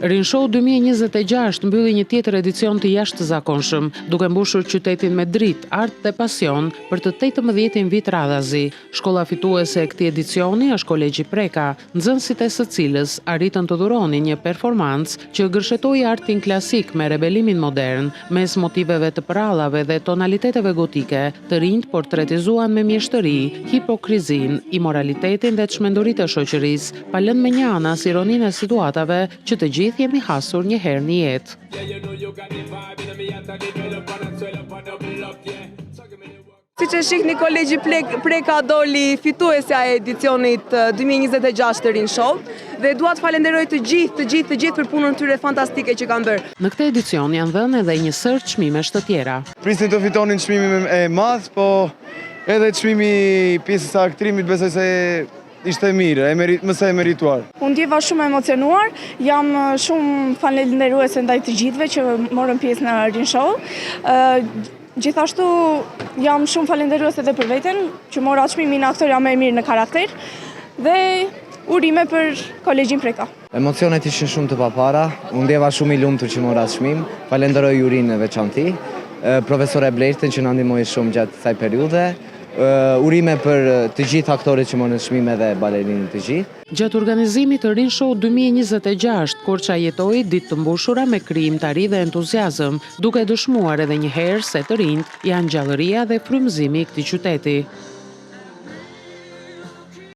Rinshow 2026 mbylli një tjetër edicion të jashtëzakonshëm, duke mbushur qytetin me dritë, art dhe pasion për të 18-in vit radhazi. Shkolla fituese e këtij edicioni është Kolegji Preka, nxënësit e së cilës arritën të dhuronin një performancë që gërshetoi artin klasik me rebelimin modern, mes motiveve të përrallave dhe tonaliteteve gotike. Të rinjtë portretizuan me mjeshtëri hipokrizinë, imoralitetin dhe çmenduritë e shoqërisë, pa lënë mënjanë as ironinë e situatave që të gjithë jemi hasur një herë në jetë. Siç e shihni, Kolegji Preka doli fituesja e edicionit 2026 të Rinshow dhe dua të falenderoj të gjithë, të gjithë, të gjithë për punën tyre fantastike që kanë bërë. Në këtë edicion janë dhënë edhe një sërë çmimesh të tjera. Prisnim të fitonin çmimin e madh, po edhe çmimi i pjesës së aktrimit besoj se ishte mirë, e merit, më se e merituar. U ndjeva shumë e emocionuar, jam shumë falënderuese ndaj të gjithëve që morën pjesë në Rinshow. Gjithashtu jam shumë falënderuese edhe për veten që mora çmimin aktorja më e mirë në karakter dhe urime për Kolegjin Preka. Emocionet ishin shumë të papara, u ndjeva shumë i lumtur që mora çmim, falenderoj jurinë në veçanti, profesore Blertën që na ndihmoi shumë gjatë kësaj periudhe, urime për të gjithë aktorët që morën çmime dhe balerinët të gjithë. Gjatë organizimit të Rinshow 2026, Korça jetoi ditë të mbushura me krijimtari dhe entuziazëm, duke dëshmuar edhe një herë se të rinjtë janë gjallëria dhe frymëzimi i këtij qyteti.